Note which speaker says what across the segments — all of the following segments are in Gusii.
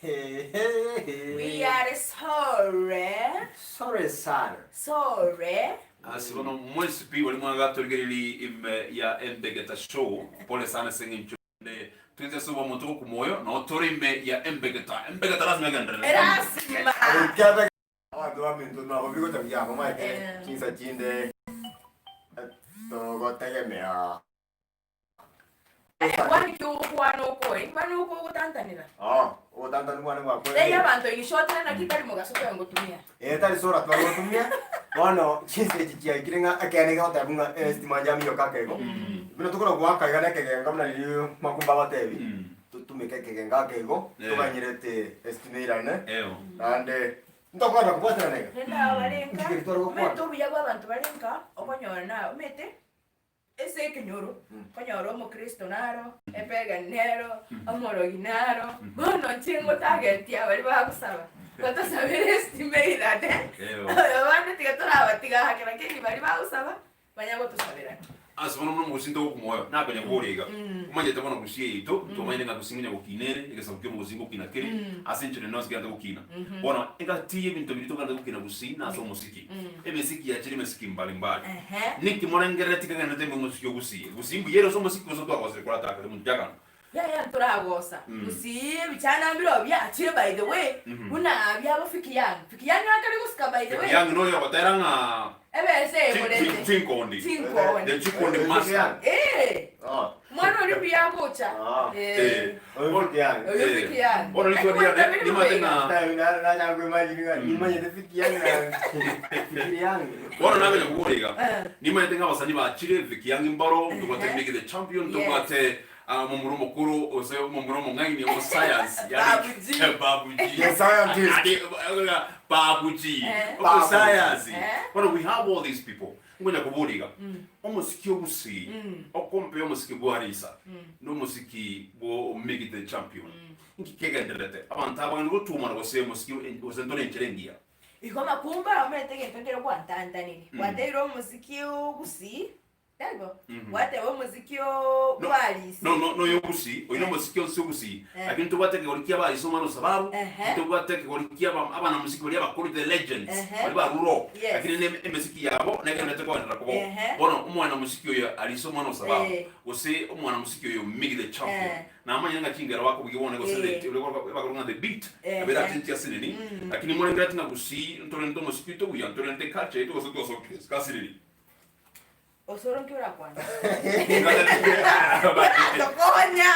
Speaker 1: We are sorry.
Speaker 2: Sorry sana.
Speaker 1: Sorry.
Speaker 3: Ase bono mwensi pi baria mwagatorigereiri ime ya Embegeta Show, pole sana ase eng'encho ende twensi ase obomo togokuma oyo nao tore ime ya Embegeta. Embegeta lasima egenderere.
Speaker 1: Erasima.
Speaker 2: Abanto baminto nabo bigocha buya bamaete chinsa chinde togotegemea.
Speaker 1: Aye kwani ki ogokwana oko eh? Kwani oko ogotantanera?
Speaker 2: Ah, ogotantani kwane gwakwerire.
Speaker 1: Tebia abanto in short ng'a naki tari mogaso toe ngotumia.
Speaker 2: Eh, tari sora tware gotumia, bono chinsa echi chiaikire ng'a ekeene gegoteba ng'a estima yaminyoka ake igo. Buna tokona goaka iga na ekegenga buna riria makumba abatebi, totumeke ekegenga ake igo,
Speaker 3: Eh.
Speaker 2: toganyerete estima eirane,
Speaker 3: Eyo.
Speaker 2: naende ntokogenda kobwaterana iga.
Speaker 1: Rende aba bare nka,
Speaker 2: Nchigeri tware gokwana.
Speaker 1: omanyete obuya bwa abanto bare nka, okonyora na omanyete Ase ekenyoro, konyora omokristo naro, epegani nero, omorogi naro, bono inche ngotagetia baria bagosaba, batosabere estima eirane, abande tiga torabatiga ake lakini baria bagosaba, banya gotosabera.
Speaker 3: Ase bono buna omogusi ntogokumoyo, nakonya koboria iga, omanyete bono gusii yaito, ntomanyete ng'a gusii ngonya gokina ere, egesaku kia omogusii ngokina kere, ase enchera ende yonsi kerente gokina. Bono, engaki y'ebinto biria togenderete gokina gusii nase omosiki. Emesiki yachire emesiki mbali mbali. Ninki morengereretie kegenderete ime omosiki o gusii? Gusii mbuya ere ase omosiki gose twagosire korataka ere monto chagano?
Speaker 1: Yaya ntoragosa gusii ebichana mbirobio biachire by the way buna biabo Fiki Young. Fiki Young akare gosika by the way.
Speaker 3: Fiki Young noyo ogotera ng'a
Speaker 1: Ebesa egorete.
Speaker 3: Chinkondi.
Speaker 1: Chinkondi.
Speaker 3: The chikondi master.
Speaker 1: Eh. Mwana oria mbuya agocha.
Speaker 3: Eh.
Speaker 1: Oyo Fiki Young.
Speaker 3: Bono rituko riane nimanyete ng'a Bono naganya kobora iga nimanyete ng'a abasani bachire Vicky Young mbaro ntobwate Miggy the Champion ntobwate omomura omokoro gose omomura omong'aini o science
Speaker 1: Babu G.
Speaker 3: Babu G.
Speaker 2: The scientist.
Speaker 3: Ade- Babu G.
Speaker 1: Eh.
Speaker 3: Obo science.
Speaker 1: Eh.
Speaker 3: Bono we have all these people. Ngonya koboria iga, omosiki o gusii, okompea omosiki bwa Arisa, na omosiki bwo Miggy the Champion, inki kegendererete? Abanto aba bagende gotuomana gose omosiki gose ntore enchera engiya?
Speaker 1: Igo makumba omanyete egento nkere gwantantaniri, gwateire omosiki o gusii, taibo? Gwateba omosiki o
Speaker 3: No,
Speaker 1: bwa Arisa.
Speaker 3: no, no, noyo gusii, oyo nomosiki onsi o gusii,
Speaker 1: Eh.
Speaker 3: lakini ntobwate ekegori kia abaarisa omwana o sababu,
Speaker 1: Ehe.
Speaker 3: ntobwate ekegori kia aba- abanamosiki baria abakoro the legends,
Speaker 1: Ehe.
Speaker 3: baria barure oo,
Speaker 1: Yes.
Speaker 3: lakini ne emesiki yabo negenderete kogenderera kobao.
Speaker 1: Ehe.
Speaker 3: Bono omwanamosiki oyo arisa omwana o sababu,
Speaker 1: Eh.
Speaker 3: gose omwanamosiki oyo Miggy the Champion,
Speaker 1: Eh.
Speaker 3: namanyire ng'a chingero bakobugia bono gose
Speaker 1: Eh.
Speaker 3: the bakorwa ng'a the beat,
Speaker 1: Ehe.
Speaker 3: nabo erachenche asinini, lakini morengereti ng'a gusii ntorente omosiki oito buya, ntorente eculture yaito gose twasokire isiko asinini.
Speaker 1: Osoro nki orakwane? Tokonya.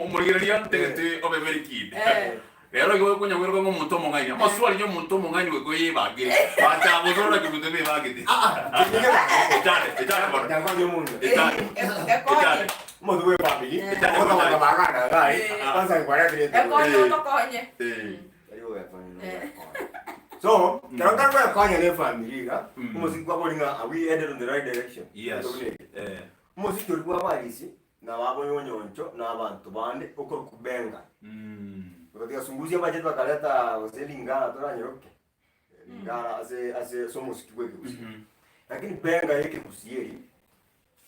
Speaker 3: Omorigereria ntagete obe very keen.
Speaker 1: Eh.
Speaker 3: Rero igo okonya goiroka ng'a omonto omong'aini. Amaswali ya omonto omong'aini goika oyebangere. Bacha gosoro naki omonto bebangete. Echare, echare bono. Echare. Echare.
Speaker 2: Omonto bwe family,
Speaker 1: Eh.
Speaker 2: ogotogoka bagana gai,
Speaker 1: Eh.
Speaker 2: kwanza nkwaretire
Speaker 1: Ekonye otokonye.
Speaker 3: Eh.
Speaker 2: So, kero nkare gwekonya ne family iga,
Speaker 3: Mm.
Speaker 2: omosiki kwabori ng'a are we headed on the right direction?
Speaker 3: Yes.
Speaker 2: Egento buna eke.
Speaker 3: Eh.
Speaker 2: Omosiki oria bw'abarisi, na abanyonyoncho, na abanto bande, okorokwa benga.
Speaker 3: Mm.
Speaker 2: Bagatiga sungusia bachete bakareta gose lingala toranyeroke, lingala ase ase ase omosiki bwa ekegusii.
Speaker 3: Mhm.
Speaker 2: Lakini benga ya ekegusii eri,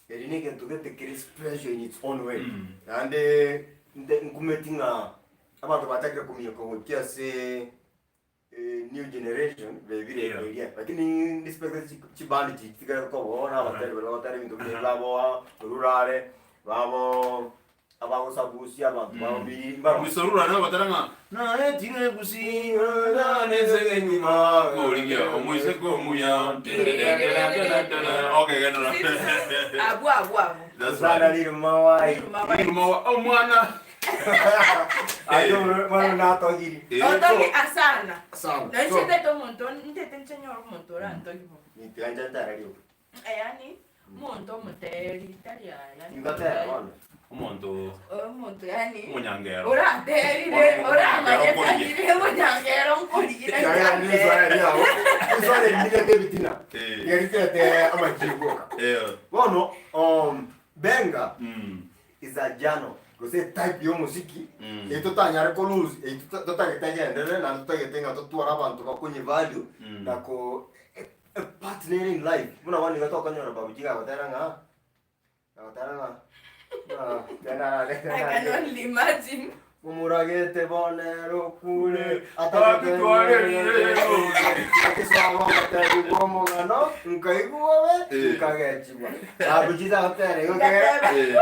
Speaker 2: eri na egento gete kere special in its own way.
Speaker 3: Mm.
Speaker 2: Naende nte nkumeti ng'a abanto bachakire kominyoka gochia ase new generation bebire
Speaker 3: Yeah.
Speaker 2: eria lakini respect chi- chiband chi chigare kobo na abatari baria bagotara ebinto buna ebi babo orurare babo abagosabusia abanto babo biri mbaro
Speaker 3: Omoisorura nabo batara ng'a naetire gusii nanese enyuma korigia omoiseke omuya okay genera
Speaker 1: Abwo abwo abwo.
Speaker 3: That's
Speaker 2: Sana
Speaker 3: right.
Speaker 2: riri mawai
Speaker 3: Riruma wa omwana
Speaker 2: Aye omwana natogiri
Speaker 3: Eh,
Speaker 1: Otogi asana.
Speaker 2: Sana.
Speaker 1: Na
Speaker 2: So-
Speaker 1: inche ntete omonto ntete inche nyore omonto orantogi bo.
Speaker 2: Nitiancha ntara rioka
Speaker 1: Yaani omonto omoteri tari aya.
Speaker 2: Ingatera bono.
Speaker 3: Omonto
Speaker 1: Omonto yaani
Speaker 3: omonyangero.
Speaker 1: oranterire oramanye tari omonyangero nkorigire
Speaker 2: Kiagera niswara riao niswara rirete ebitina
Speaker 3: Eh.
Speaker 2: niga ritete amachibo oka
Speaker 3: Eh.
Speaker 2: bono um, benga
Speaker 3: Mm.
Speaker 2: is a journal gose etype y'omosiki
Speaker 3: Mm.
Speaker 2: eyio totanyare ko lose eyio tota- totagete egenderere naende totagete ng'a totware abanto bakonye value
Speaker 3: Mm.
Speaker 2: na ko e- e part nere in life buna bono iga tokonyora Babu G gagotera ng'a gagotera ng'a.
Speaker 1: I can only imagine.
Speaker 2: Omoragete bono ere okure,
Speaker 3: Atitwarerire
Speaker 2: Atisaba omotebi bw'omogano, nkaigwa obe,
Speaker 3: Eh.
Speaker 2: nkagechigwa. Babuchiza gotera igo kegera
Speaker 1: Ngateba,
Speaker 3: Eh.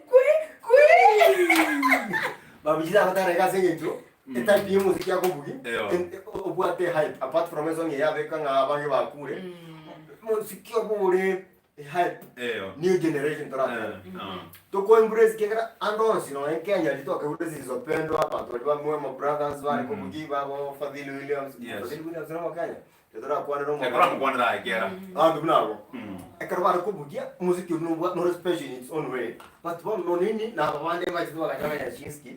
Speaker 1: kwi, kwi, kwi.
Speaker 2: Babuchiza gotera iga ase eng'encho etype y'omosiki akobugi
Speaker 3: Eyo.
Speaker 2: obwate hype apart from esong eye yabeka ng'a abange bakure mosiki obo ore hype
Speaker 3: Eyo.
Speaker 2: new generation toratebe
Speaker 3: Eh, ah.
Speaker 2: toko embrace kiagera ande onsi nonya Kenya riria twakaigure zilizopendwa abanto baria ba Mwema Brothers bare kobugia babo Fadhili Williams
Speaker 3: Yes.
Speaker 2: Fadhili Williams nere omokenya ritorakwanera
Speaker 3: Ekero
Speaker 2: omogaka
Speaker 3: amokwanera aye kera.
Speaker 2: abanto buna abwo ekero bare kobugia omosiki oria nobwa nore special in its own way but bono nonini naba bande bachete bagacha Nyashinski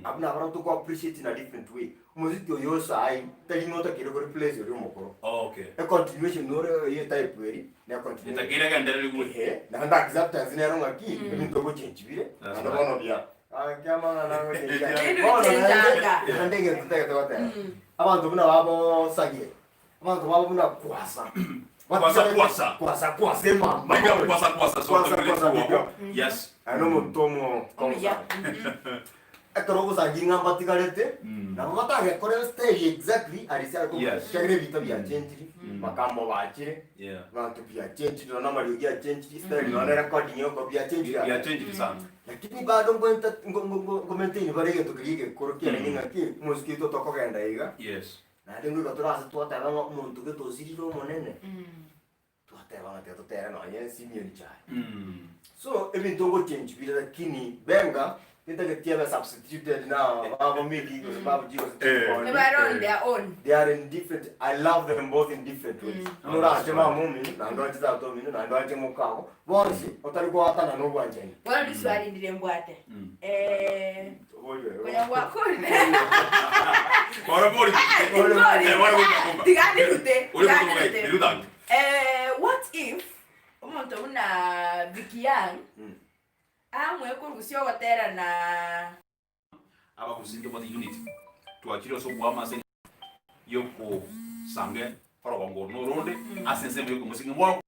Speaker 2: abwo nabarabwo toko appreciate in a different way omosiki oyo osayi tari ng'a otakeire ko replace oria omokoro
Speaker 3: Okay.
Speaker 2: e continuation nore eye type eri ne continuation
Speaker 3: Etakeire egendererigwe.
Speaker 2: Ehe, naende acceptance nero ng'aki ebinto gochenchi bire
Speaker 3: That's
Speaker 2: naende
Speaker 3: right.
Speaker 2: bono buya Gaki amang'ana agochenchia.
Speaker 1: Bintu
Speaker 2: Bono naende
Speaker 1: bichenchanga.
Speaker 2: naende egento ntagete goteba abanto buna babosagie abanto babo buna kwasa
Speaker 3: Kwasa, kwasa.
Speaker 2: kwasa kwasa emamba
Speaker 3: Big up kwasa kwasa so
Speaker 2: Kwasa, kwasa, big up.
Speaker 3: Yes.
Speaker 2: Aye nomonto omo
Speaker 1: Omuya.
Speaker 2: Ekero ogosangia ng'a mbatigarete, nabo batagekore style exactly aria ase
Speaker 3: Yes.
Speaker 2: ekiagera ebinto biachenchiri, makambo bachire,
Speaker 3: Yeah.
Speaker 2: abanto biachenchiri nonya amariogi achenchiri, style nonya na recording yoko biachenchiri ase.
Speaker 3: Biachenchiri sana.
Speaker 2: Lakini bado ngoenta ngo- ngo- ngo- ngomaintain bare egento keria egekoro kiarenge ng'aki, omosike oito tokogenda iga,
Speaker 3: Yes.
Speaker 2: naende ngoika tore ase twateba ng'a omonto gete osirire omonene, Twateba ng'a tiga totere nonye Simeon chaye. So ebinto ngochenchi bire lakini benga tintageti ebe substituted na babo Miki gose babo G gose
Speaker 3: Eh.
Speaker 2: Tony.
Speaker 1: They were on their own.
Speaker 2: They are in different I love them both in different ways.
Speaker 3: Oh,
Speaker 2: Norache
Speaker 3: that's right.
Speaker 2: mama omino naende oanche tata omino naende oanche mokago bonsi otari goatana na obwanchani.
Speaker 1: Bono riswali ndire mbwate. Eh,
Speaker 2: Oborio ero.
Speaker 1: konya gwakorire.
Speaker 3: Bora bori.
Speaker 1: Bori.
Speaker 3: Eh, bora bori makumba.
Speaker 1: Tiga nirute.
Speaker 3: Uri
Speaker 1: Tiga
Speaker 3: kutumba
Speaker 1: nirute.
Speaker 3: niruta.
Speaker 1: Eh, what if omonto buna Vicky Young
Speaker 2: Mm.
Speaker 1: amwe korusia ogotera na
Speaker 3: Abagusinge bwate unity. Twachire ase obwama ase yokosange orogongo noronde ase ensemo yokomosinge mwa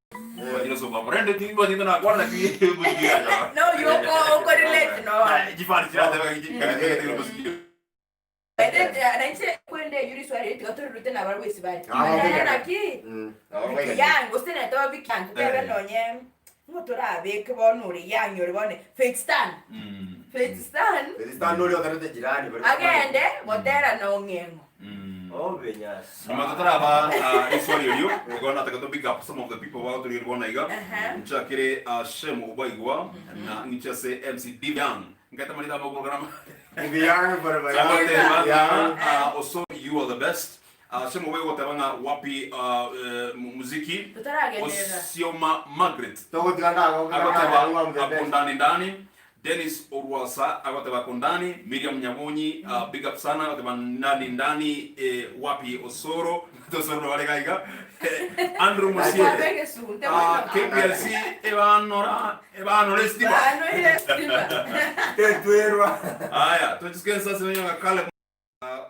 Speaker 3: twachire ase obwama. Rende tibwa tinto nakwana ki musinge.
Speaker 1: no yoko oko relate no.
Speaker 3: Chifani chirateba ki musinge.
Speaker 1: Na inche kwende eywo riswali riria tiga torirute nabarabwo ase bare.
Speaker 2: Ah,
Speaker 1: Nere
Speaker 2: okay.
Speaker 1: naki
Speaker 2: Mm.
Speaker 1: Vicky Young gose netoba Vicky Young totebe
Speaker 3: Eh.
Speaker 1: nonye ng'o torabeke bono ore Young ore bono Faith Stan. Faith Stan
Speaker 2: Faith nori oterete jirani bari
Speaker 1: agende gotera na ong'eng'o.
Speaker 2: Obe nyasa.
Speaker 3: Nyuma totaraba iswali erio igo nataka to big up some of the people bagotorigeria bono iga
Speaker 1: Aha.
Speaker 3: nchakere Shem Obaigwa na ng'iche ase MC Divyang nkaete amarita amagoro
Speaker 2: Divyang forever young.
Speaker 3: Agoteba
Speaker 2: Young.
Speaker 3: ng'a also you are the best. Shem Obaigwa goteba ng'a wapi muziki
Speaker 1: Totaragenderera.
Speaker 3: Osioma Margaret
Speaker 2: Togotiga ndago
Speaker 3: agoteba ako ndani ndani Dennis Orwasa agoteba ako ndani Miriam Nyabonyi big up sana agoteba ndani ndani eh, wapi Osoro Osoro nobare iga iga Andrew Musiere
Speaker 1: Kwabeka esunte bono.
Speaker 3: KPLC ebanora ebanora estima
Speaker 1: Banoire estima.
Speaker 2: Tetwerwa.
Speaker 3: Aya tochisikia sasa wenyewe kale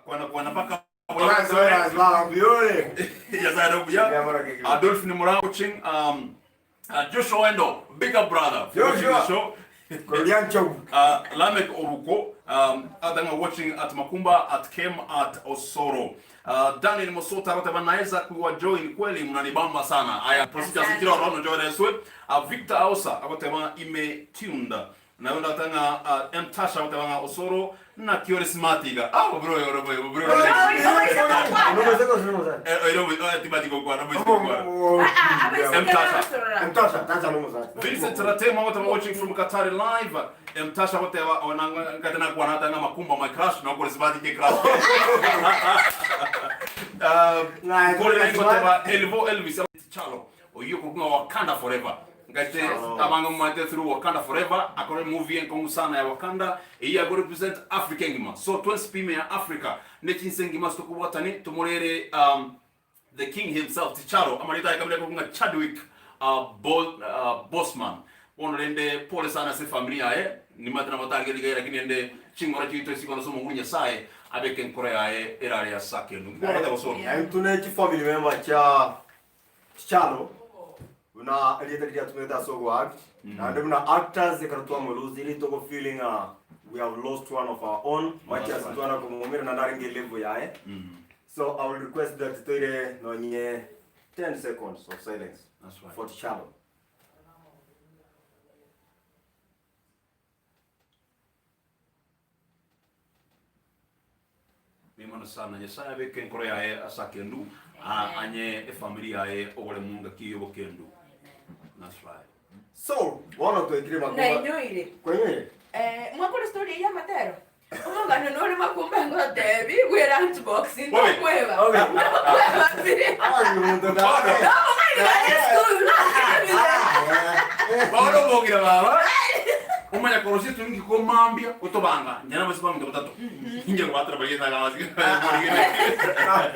Speaker 3: kwana kwana paka Adolf ni watching Joshua Endo big up brother for watching the
Speaker 2: Joshua.
Speaker 3: show.
Speaker 2: Korean chow.
Speaker 3: Lamek Oruko Adanga watching at Makumba at Kem at Osoro. Daniel Mosota akoteba naweza kuwa join kweli mnanibamba sana. Aya procedure
Speaker 1: Asante.
Speaker 3: sikira rono join eswe. Victor Ausa akoteba ime tuned. Na yonda tanga M Tasha akoteba nga Osoro na Kiore Smatiga. Ah bro yo bro bro bro. Eh eh tibati kwa na bro kwa.
Speaker 1: Ah, ah,
Speaker 3: M Tasha.
Speaker 1: abaiseke
Speaker 3: Vincent Ratema akoteba watching from Qatar live. M Tasha akoteba onanga katena kwa na tanga Makumba my crush na kwa Smati ke crush. Kore nikoteba Elvo Elvis Chalo oyo kukunga Wakanda forever ngate abanga mwate through Wakanda forever akore movie enkongu sana ya Wakanda iya go represent Africa ngima so twens pime ya Africa nechinse ngima stokubwatani tumurere the king himself T'Challa amarita yakamile kukunga Chadwick Boseman bono rende pole sana se familia yaye nimate na matageri gaira lakini ende chingora chito sikono somo nguru nyasaye abeke nkora yaye erare ya sakenu ngora da bosoro
Speaker 1: Yeah.
Speaker 2: Tune chi family member cha Chalo. Buna erieta riria atumegete ase ogoact, naende buna actors ekero twamorusiri togo feel ng'a we have lost one of our own, much as twana komoumera naende arenge elevel yaye. So I will request that toire nonye 10 seconds of silence
Speaker 3: That's right.
Speaker 2: for T'Challa.
Speaker 3: Mbuya mono sana. Nyasaye abeke enkoro yaye ase akendu, a- anye efamiri yaye oboremu ngaki y'obokendu. That's right.
Speaker 2: So, bono twaikire makumba.
Speaker 1: Nainyoire.
Speaker 2: Kwainyoire?
Speaker 1: Eh, mwakora story eye y'amatero? Omogano nore makumba ngotebi bwe lunch box ntokweba.
Speaker 2: Obe.
Speaker 1: Ntokweba piri.
Speaker 2: Aye, omonto na-
Speaker 1: Nomogani gari school.
Speaker 3: Bono obogira baba omanya korosia eturungi komambia otobanga inche na abasibwa baminto batato inche ngobatera baria esaga abasike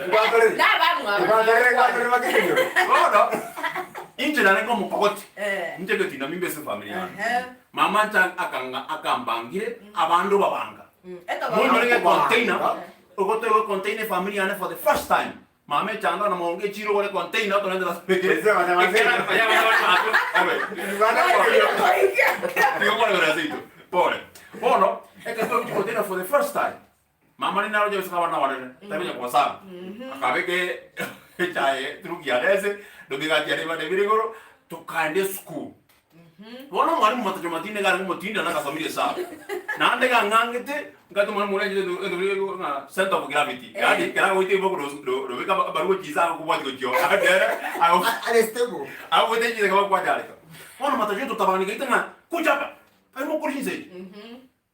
Speaker 2: Ngwatorere.
Speaker 1: Nabamwabo.
Speaker 2: Ngwatorere, ngwatorere bakenyoro.
Speaker 3: bono inche nare nkomokogoti
Speaker 1: Eh.
Speaker 3: inche ngetinda mimbe ase efamiri yane
Speaker 1: Ehe.
Speaker 3: mama ncha akang'a akambangire abande obabanga
Speaker 1: Etoba.
Speaker 3: Mono renge container ogotoigwa econtainer efamiri yane for the first time Mama echando na mongo echiro gore container torente
Speaker 2: Ese bana base.
Speaker 3: Pole. Bono ekero twagochia container for the first time mama rinde aroche gose abana abanene tarimanya kobasanga akabeka echae turugi yane ase ndomigati yane ebande ebere igoro tokaenda esukuru. Bono omwalimu matacho matindi nigo arenge omotindi naende agasomire esabu. Naende iga ang'ang'ete, nkagete omwalimu oria anchete edu- edu- edu- ng'a center of gravity, yaani ekero agoita igo ro- ro- robeka abarwe chinsa agokobwatia gochia oo, ere ago-
Speaker 2: Are stable.
Speaker 3: agoita chinsa ekero bakwachareka. Bono matacho totabana gaita ng'a kucha aba, aye mokore chinsa echi.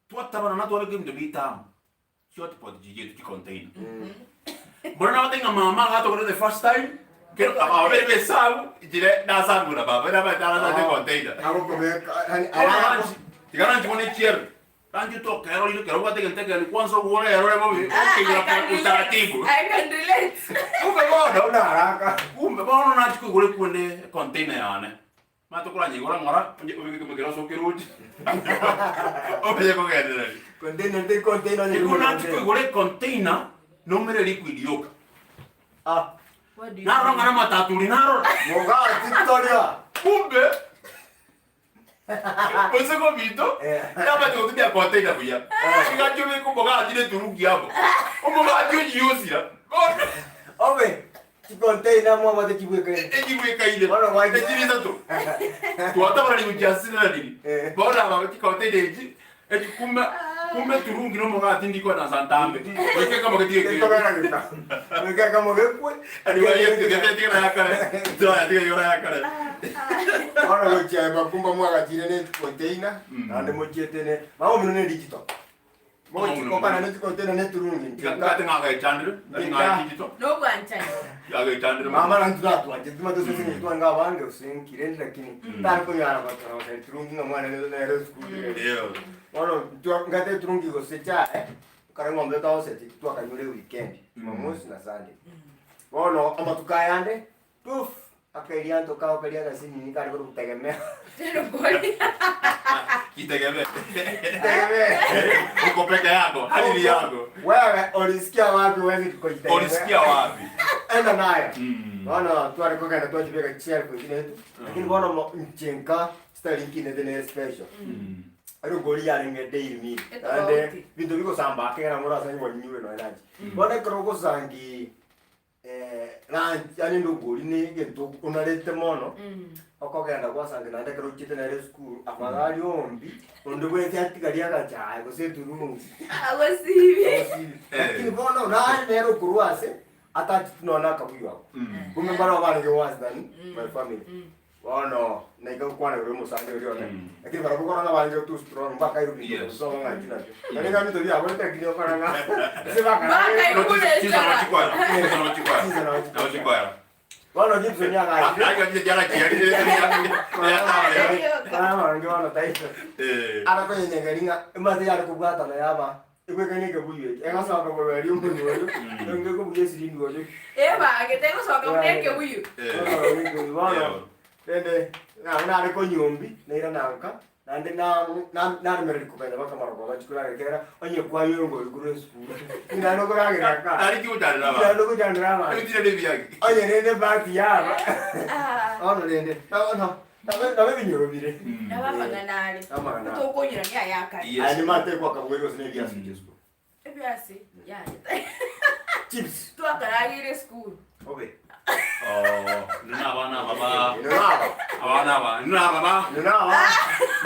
Speaker 3: Twatabana natwabeka ebinto biaito amo, Chiotpot chiria echi chicontainer. Bono nagotebi ng'a mama agatogora the first time, kero ababere ba esabu inchire nasangwe na baba ere amaete arasate econtainer.
Speaker 2: Agokobeka, yani,
Speaker 3: Bono ranchi, tiga ranchi bono echiere. Ranchi tokerorire ekero obwate egento ekegeni kwanza ogure erore bobe, okeigora kwa utaratibu.
Speaker 1: I can relate.
Speaker 3: Kumbe bono,
Speaker 2: Buna haraka.
Speaker 3: kumbe bono nachi koigora ekunde econtainer yane. Manya tokoranyeigora ng'ora, onye obeke kemekero ase okeroche, omenye kogendereria.
Speaker 2: Container, te container, onye
Speaker 3: Igo nachi
Speaker 2: container.
Speaker 3: koigora econtainer, nomere liquid yoka.
Speaker 2: Ah,
Speaker 1: What do you
Speaker 3: Narora
Speaker 1: mean?
Speaker 3: ng'a namataturi narora.
Speaker 2: mogati toria.
Speaker 3: Kumbe, gose kobito,
Speaker 2: Eh.
Speaker 3: yamanya gotumia container buya. Iga chobeka omogati na eturuki amo. Omogati ochiusira. Bono,
Speaker 2: Obe, Chicontainer mwabwate chibwekaine.
Speaker 3: Echibwekaine.
Speaker 2: Bono gwacha.
Speaker 3: Echiri isato. Twatabarani gochia ase rariri.
Speaker 2: Eh.
Speaker 3: Bono aba chicontainer echi, echi kumbe kumbe turungi na omogati ndikwana ntambe. Goika ekamo getige kende.
Speaker 2: Gekobera geka. Goika ekamo gekwe.
Speaker 3: Tiga yakare. Tiga igoro yakare.
Speaker 2: Bono gochia makumba mwagachire ne chicontainer, naende mochiete ne, mama omino ne digital. Mogochikopana ne chicontainer ne turungi.
Speaker 3: Ngate ng'agechandire, ngate ng'agechito.
Speaker 1: Nobwanchani.
Speaker 3: Agechandire.
Speaker 2: Mama nantu natwanche tuma tosese twange abange gose nkirende lakini tari konyara gotora gose turungi ng'a mwana nere nere esukuru
Speaker 3: Yeah.
Speaker 2: Bono ntwa ngate turungi gose chae kare ng'ombe togoseti twakanyora eweekend jumamosi na sunday bono amatuko ayande poof akerianto kao karia agasinini kare korwa
Speaker 1: Tena
Speaker 3: Jitegemee.
Speaker 2: Kujitegemea.
Speaker 3: Uko peke yako, hali ni yako.
Speaker 2: Wewe ulisikia wapi huwezi kujitegemea?
Speaker 3: Ulisikia wapi?
Speaker 2: Enda nayo.
Speaker 3: Mm.
Speaker 2: Bono tware kogenda twachibeka chishelf echio netu, lakini bono mo nchenka style nkinete nere special. Erongori yarenge daily meal.
Speaker 1: Etofauti.
Speaker 2: Naende binto bigosamba ake ekero morasanye monyure nonya lunch. Bono ekero ogosangi lunch yaani endongori na egento onarete mono, okogenda gwasangi naende ekero ochiete nere esukuru, afadhali ombi, onde bwensi atigarie agachae gose eturungi.
Speaker 1: Agosibi.
Speaker 2: Agosibi. Lakini bono nare nere okorwa ase, atacheti nonya na akabuyu ako. Kumbe mbaro barenge worse than my family. Bono naika gokwana igoro y'omosani oria one, lakini barabwo okora ng'a barenge too strong mbakairwe binto
Speaker 3: Yes.
Speaker 2: gosoma ng'a inki nabio. Nari ng'a binto biaborete lakini okora ng'a ase bakarage
Speaker 1: Bakairwe
Speaker 3: Chiza na wachikwaya. Chiza na wachikwaya.
Speaker 2: Chiza na wachikwaya.
Speaker 3: Na wachikwaya.
Speaker 2: Bono Gibson niagachire.
Speaker 3: Ah, ah, jara chiari.
Speaker 2: Barabwo bono taiyo.
Speaker 3: Eh.
Speaker 2: Ara konyenyegeri ng'a emase yare kobwatana yaba Egwekani ekebuyu eke, egosoka korwa erio omonwa oyo, onge kobugia esiringi oyo.
Speaker 1: Ebage tegosoka buna ekebuyu.
Speaker 2: Bono, rende, nabo nare konyombi, nairana nka. Naende na- na- naremereria kogenda mpaka marogoba nchikoragera ekiagera onye kwayora ngori korwa esukuru, naende okoragerera ka,
Speaker 3: Nari ki gochandera
Speaker 2: naende
Speaker 3: abanto?
Speaker 2: ogochandera abanto.
Speaker 3: Ebitire nebiagi.
Speaker 2: Onye rende ebahati yaba,
Speaker 1: Ah.
Speaker 2: bono rende, nabo nabo nabo ebinyoro bire.
Speaker 1: Nabo amang'ana are.
Speaker 2: Amang'ana are.
Speaker 1: Tokonyurania aya akare.
Speaker 3: Yes.
Speaker 2: Aya nimate kwakabweri gose na ebiasi gochia esukuru.
Speaker 1: Ebiasi, yaya.
Speaker 2: Chips.
Speaker 1: Twakarageire esukuru.
Speaker 2: Obe.
Speaker 3: Oh, nina abana aba ba
Speaker 2: Ino naba.
Speaker 3: abana aba nina aba ba
Speaker 2: Ino naba.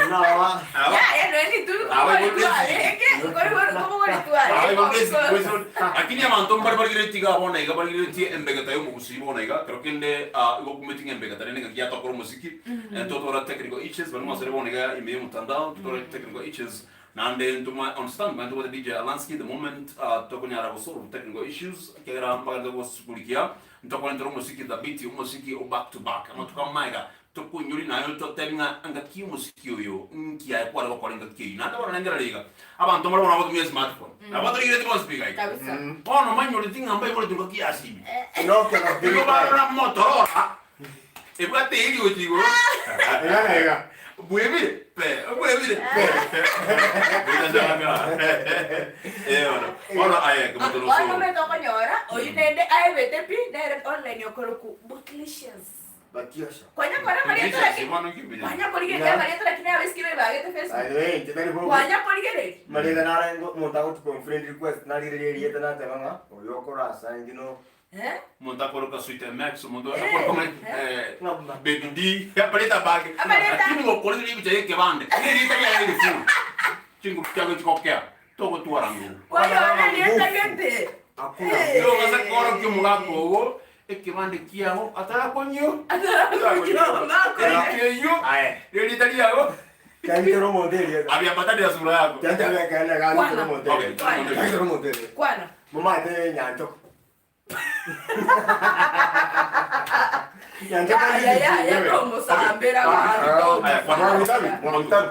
Speaker 2: Ino naba.
Speaker 3: aba
Speaker 1: Yaya, noe nituri
Speaker 3: Aba
Speaker 1: kobori
Speaker 3: ibo
Speaker 1: twarenge, kori kobori twarenge.
Speaker 3: Aba ibo ndezi kwezo lakini abanto mbare barigeretie iga bono iga barigeretie embegeta y'omogusii bono iga kero kende ah, igo okumeti ng'a embegeta rende ng'aki yatokora omosiki Eh, totwara technical issues baria mwasore bono iga ime y'omotandao totware technical issues Naende ntoma on standby ntobwate DJ Alansky the moment uh, tokonyara go solve technical issues ekiagera mbagete gosugulikia ntokorentera omosiki thabiti omosiki o back to back amatuko amaiga tokoinyori naye totebi ng'a ngaki omosiki oyo nki aye kware gokora engaki eyio naende bono rengereri iga abanto mbare bono bagotumia smartphone nabo batorigereti bonsi pi iga iga
Speaker 1: Kabisa.
Speaker 3: bono manyoreti ng'a mbaiboreti ngaki ya simu
Speaker 2: Nokia na
Speaker 3: igo barora Motorola Ebwate eriogi igoro.
Speaker 2: Iga na iga.
Speaker 3: Bwebire pe, bwebire pe. Eh bono. Bono aye kemoto
Speaker 1: Bono
Speaker 3: nosoro.
Speaker 1: omanyete okonyora oyio naende aebete pi nere online okoroku Bootylicious.
Speaker 2: Batiosha.
Speaker 1: Kwanya kora amarieta
Speaker 3: Bootylicious,
Speaker 1: lakini
Speaker 3: bono ki
Speaker 1: kwanya korigereria amarieta lakini abaiseke baebagete Facebook.
Speaker 2: By the way, inche tari bobe.
Speaker 1: Kwanya korigereria.
Speaker 2: Marieta nare ngo omonto agotuka friend request narigereria erieta nateba ng'a oyo okora asa ngino
Speaker 1: Eh?
Speaker 3: Omonto akoroka Sweet MX, omonto
Speaker 1: Eh,
Speaker 3: akoroka
Speaker 1: eh.
Speaker 3: eh, Baby D, abareta bage.
Speaker 1: Abareta.
Speaker 3: Lakini gokorire ebicha y'ekebande, nerita riaye rifuru. Chinguru chiago chigokea, togotwara nguru.
Speaker 1: Kwayora erieta gete.
Speaker 2: Hakuna.
Speaker 1: Eh.
Speaker 3: Togasa korokia omogaka ogo, ekebande kiago, atarakonyio.
Speaker 1: Atarakonyio, mako.
Speaker 3: Erikeyio,
Speaker 2: Aye.
Speaker 3: erita riago,
Speaker 2: Kiangitera omonto erieta.
Speaker 3: abiambatani na sura yako.
Speaker 2: Kiangitera ekeene gangitera omonto
Speaker 3: Okay,
Speaker 2: erieta.
Speaker 1: Kwana.
Speaker 2: Kiangitera omonto erieta.
Speaker 1: Kwana.
Speaker 2: Momate nyanchoko. Nyanchoko
Speaker 1: Ya, ya, ya, ya, tomusambera bantu.
Speaker 3: Aya, kwana.
Speaker 2: Mwamitabi, mwamitabi.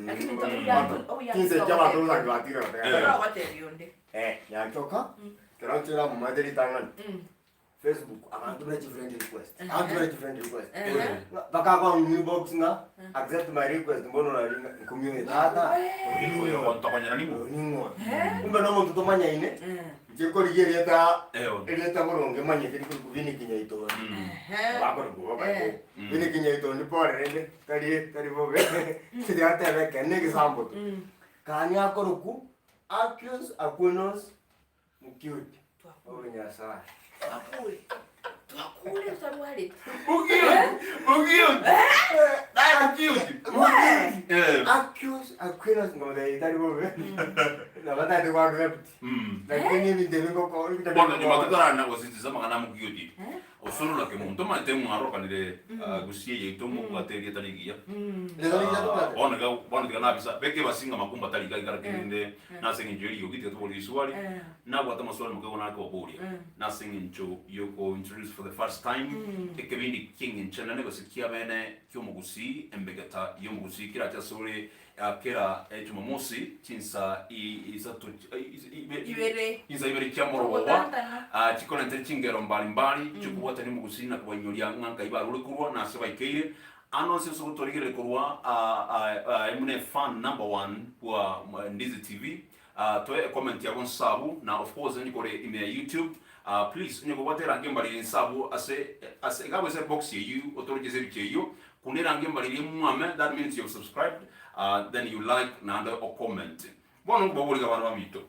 Speaker 1: Lakini nto-
Speaker 2: Kinse ky'abantu bosange batire batega.
Speaker 1: Torogotebi onde.
Speaker 2: Eh, nyanchoka. Kero nchera momate ritang'ani. Facebook abantu bari friend request. Abantu bari friend request. Bakagwa mu inbox nga accept my request mbono naringa community tata. Ningo. Kumbe no muntu tomanyaine. Nche korigia erieta erieta boronge manyete rikori kubini kinyaito. Bakori kuboka. Bini kinyaito ni pore rende tari tari bobe. Tigatebe kene gisambo tu. Kani akoroku accuse akunos mukiuti. Obe Nyasaye.
Speaker 1: Twakure. Twakure tutarwarete.
Speaker 2: Accuse akunos ngombe tari bobe. Nabatande kwa accept. Lakini ebinto ebingoko ebinto
Speaker 3: bono nyuma
Speaker 2: ebingoko.
Speaker 3: totarana gositiza amang'ana amokioti osorora ke monto omanyete mwarokanire gusie yaito mobwate erieta rigiya
Speaker 2: Lero rijya
Speaker 3: bono iga bono tiga nabisa beke basinga makumba tari iga igara kerinde nase eng'encho eriogi tiga tobori riswali nabwate amaswali makego nare kobaboria nase eng'encho yoko introduce for the first time ekebindi kieng'encho enene gose kiabene kiomogusii embegeta yomogusii kerache ase ore kera ejumamosi chinsa isato
Speaker 1: Ibere.
Speaker 3: insa ibere chiamorogoba
Speaker 1: Togotantana.
Speaker 3: chikorente chingero mbalimbali chikobwatania omogusii na kobainyoria ng'a nkai barure korwa nase baikeire ano ase ase ogotorigereri korwa emuna fan number one bwa Ndizi TV toe comment yabo nsabu na of course onye kore ime ya YouTube please onye kobwate erangi embariri nsabu ase ase iga ase box eyio otoroche ase ebicha eyio kuna erangi embariri emwame that means you have subscribed then you like naende o comment bono nkobaboriga abana baminto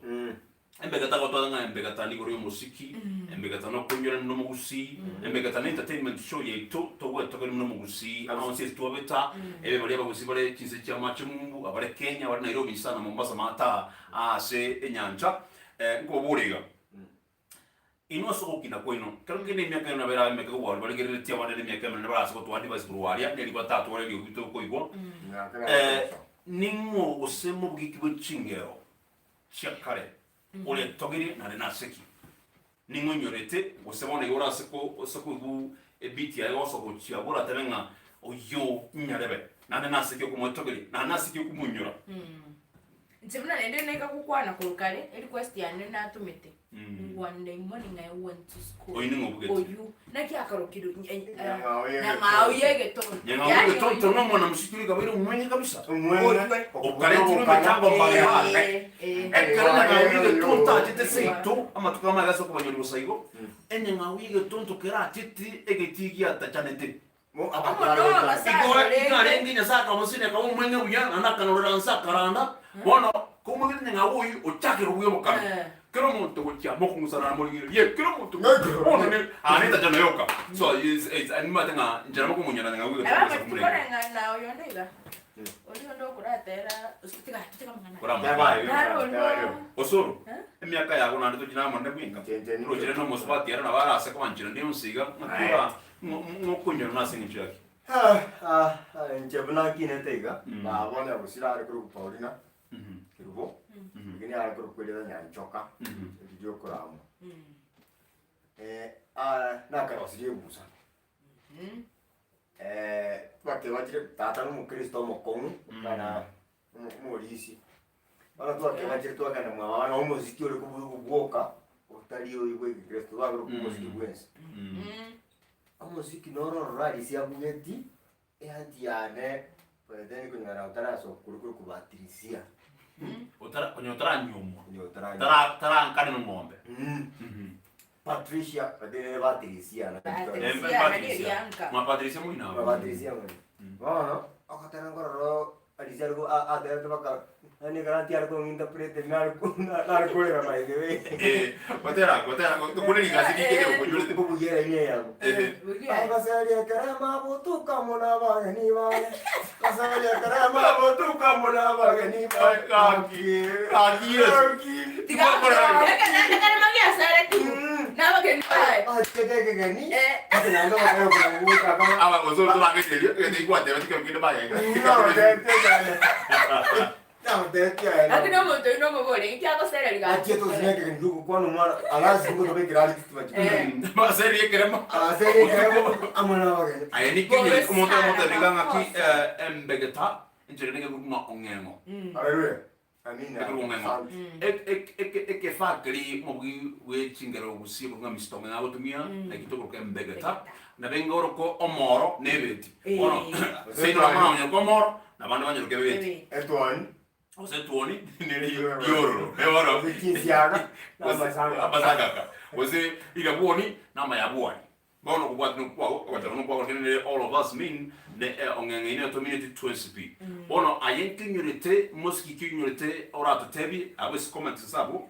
Speaker 3: Embegeta gotwara ng'a embegeta nigoro y'omosiki, embegeta nokoinyora buna omogusii, embegeta na entertainment show yaito togwetogeria buna omogusii ase onsi ase twabeta, ebe baria abagusii bare chinse chia amache mumbu, abare Kenya, abare Nairobi sana Mombasa mataa ase enyancha. Nkoboria iga, inwe ase ogokina kwaino, kero kende emiaka eye nabo erabe emeke kobua baria barigereretie abande na emiaka emenene barase gotoa advice korwa aria, neri batatware eriogi tokoigwa. Ning'o gose mobogiki bwe chingero chia kare oretogerie naende nase ki? Ning'o onyorete, gose bono iga ore ase ase koigwa ebeat yaye gosoa gochia abwo oratebe ng'a oyio nyarebe, naende nase ki okomoetogeria, naende nase ki okomonyora?
Speaker 1: Inche buna naende naika gokwana korwa kare, erequest yane natomete, One day morning I went to school.
Speaker 3: Oyio ning'o obugete?
Speaker 1: Oyio, naki akarokirwe
Speaker 2: Nyang'au ye
Speaker 1: Nyang'au ye egetondo.
Speaker 3: Nyang'au
Speaker 1: Yaani
Speaker 3: egetondo
Speaker 1: oyio.
Speaker 3: nomwana mosiki ore kabaire omwenge kabisa.
Speaker 2: Omwenge.
Speaker 3: Okaretirwe emechango mbare
Speaker 1: Eh, eh.
Speaker 3: Ekero Nyang'au ye egetondo achete seito, amatuko amaye ase okobanyori bosa igo, enyang'au ye egetondo kerachete egetii giatachanete. Igo iga arenge Nyasae akamosina akaba omweng'e buya, naende akanorera nse akaranda. Bono komogete nyang'au oyio ochakire kobugia obokano. Kera omonto gochia mokong'usana namorigererie, kera omonto bono ne aa netacha naye oka. So is is nimanyete ng'a nchera mokomonyora nyang'au iga
Speaker 1: Nabo
Speaker 3: tokobasa
Speaker 1: amatuko
Speaker 3: komorenda.
Speaker 1: koreng'ana oyo onde iga, oria onde okoratera, gose tiga totige amang'ana aya.
Speaker 3: Koramotware.
Speaker 1: Naro onde
Speaker 3: Osoro,
Speaker 1: Eh?
Speaker 3: emiaka yago naende tochi namonene bwenka. Orochire na omosubati ere nabo arase kobanchera ndi onsi iga, ng'aki ora Ng'okonyora nase engencho yaki?
Speaker 2: Inche buna nkinete iga, baba one gosira are korokwa Paulina Kerubo, lakini are korokwa erieta Nyanchoka, riria okoramwa. Nakarosirie ebusa. Twakebachire tata na omokristo omokong'u, kana omorisia. Bono twakebachire twagenda mwa baba, na omosiki ore kobwoka otari oyo bwa egekristo, twakorokwa omosiki bwensi. Omosiki noro ororo arisia abugeti, eanti yane by then konyora otarasoka korwa korwa kubatirisia.
Speaker 3: Otara konya otaranyuomwa.
Speaker 2: Konya otaranyuomwa.
Speaker 3: Tara tarankane nong'ombe.
Speaker 2: Patricia, by then ere Patricia na
Speaker 1: Patricia.
Speaker 3: Embe
Speaker 1: nari
Speaker 3: Patricia.
Speaker 1: Bianca.
Speaker 3: Mwa Patricia moino abwo.
Speaker 2: Patricia mwene. Bono, ogotera nkororo Arisia are aterete mpaka yaani ekero aunty are kong'interprete nare korera by the way.
Speaker 3: Eh, gotera gotera kore rigasi rike ria okonyorete.
Speaker 2: Nkobugia eraini eyemo. Abasaria ekerema botuka amo nabageni baye. Abasaria ekerema botuka amo nabageni baye.
Speaker 3: Gaki, gaki Yesu.
Speaker 2: Gaki.
Speaker 1: Ekerema giasaretigwe nabageni baye.
Speaker 2: Achete ekegeni, ase naende ogotera okwo gocha akaba.
Speaker 3: Aba gose otorangereria, egento igwateba tikero kende bagenda.
Speaker 1: Lakini omonto oyio nomobori, inki agosereria gaki?
Speaker 2: Achiete gose ekegeni giogokwana omwana arasi ngotobekera are chitima chikoro.
Speaker 3: Baserie ekeremo.
Speaker 2: Aserie ekeremo amo nabageni.
Speaker 3: Aye nikinyore omonto omotebi ng'aki embegeta enchera nege ng'a ong'eng'o.
Speaker 2: Haleluya. Amina.
Speaker 3: Ekero ong'eng'o.
Speaker 2: Asante.
Speaker 3: Ekefaa keria omobugi bwe chingero gose okorokwa ng'a Mister Ong'eng'o agotumia naki tokoroka embegeta, nabo enga orokwa omoro na ebeti. Bono seino bamwe nabanyoroka omoro, na abande banyoroka ebeti.
Speaker 2: Etwani.
Speaker 3: Gose etwoni nere riororo. Bono
Speaker 2: Gose chinsiaga na amasangaka.
Speaker 3: Amasangaka. Gose rirabwoni na amayabwani. Bono okobwatana okwo kwago, ogochorana okwo kwago nere all of us mean ne ong'eng'e ine tomineti twensi pi. Bono aye nkinyorete mosiki ki onyorete oratotebie abwo ase comments ase abwo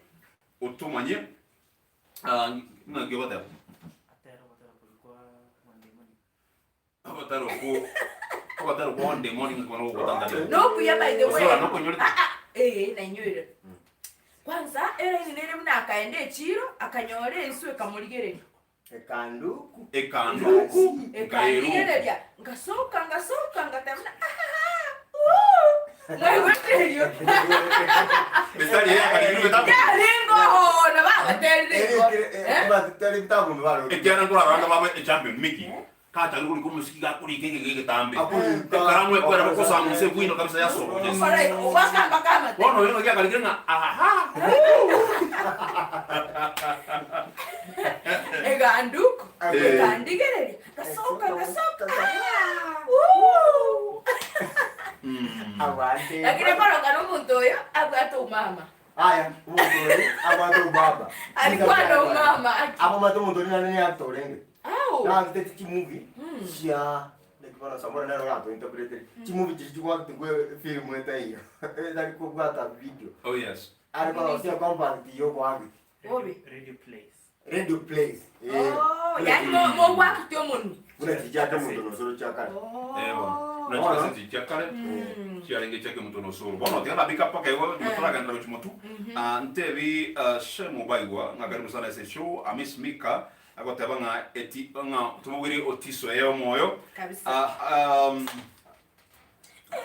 Speaker 3: otomanye ng'aki ogoteba.
Speaker 4: Atera ogotera koria kwa one day morning.
Speaker 3: Ogotera okwo ogotera okwo one day morning bono gogotantania.
Speaker 1: Nokuya by the way.
Speaker 3: Osoro nokonyorete.
Speaker 1: Ah, ah, eh, nainyoire. Kwanza eraini nere buna akaenda echiro akanyora ensu ekamorigereria.
Speaker 2: Ekanduku.
Speaker 3: Ekanduku.
Speaker 1: Ekandigereria, ngasoka, ngasoka, ngateba buna ahaha, uu, mwaigwete erio?
Speaker 3: Mistari eye yakarigirwe getabu.
Speaker 1: Yarenge ohoona bagoterire igo. Eh?
Speaker 3: Ekiagera nkorara ande babe echampion Mickey kachakire korika omosiki gakorika egega egetambe. Ekaramu ekwera bokosamusa ebwino kabisa yasoka.
Speaker 1: Okora igo, ogwakamba kamate.
Speaker 3: Bono oyo naki akarikire ng'a ahaha uu.
Speaker 1: Eganduku,
Speaker 3: Eh.
Speaker 1: ekandigereria, ngasoka, ngasoka, ah, uu. Lakini koroka nomonto oyo abwate omama.
Speaker 2: Aya, omonto oyo abwate obaba.
Speaker 1: Alikuwa na umama aki.
Speaker 2: Abamate omonto oria naende niye actor orenge.
Speaker 1: Au.
Speaker 2: Naagete chimovie chia like bono Samora nere orato interpretere. Chimovie chiria chigoactingwa efilm etaiyo. Etari kobwata video.
Speaker 3: Oh yes.
Speaker 2: Are korosia compact ya ogoact.
Speaker 1: Obe.
Speaker 4: Radio plays.
Speaker 2: Radio plays. Eh.
Speaker 1: Oh, yani mo mogwakite omonwe.
Speaker 2: Buna chiria chia Kemunto na Osoro chia kare.
Speaker 3: Eh bono. Buna chikaseti chia kare chiarenge chia Kemunto na Osoro. Bono tiga nabika mpaka igo nyuma toragenderera gochia motwe. Ah, ntebi Shemu Baigwa ng'a karibu sana ase eshow. Amis Mika agoteba ng'a eti ng'a tomobwere otiso eye omoyo.
Speaker 1: Kabisa.
Speaker 3: Ah,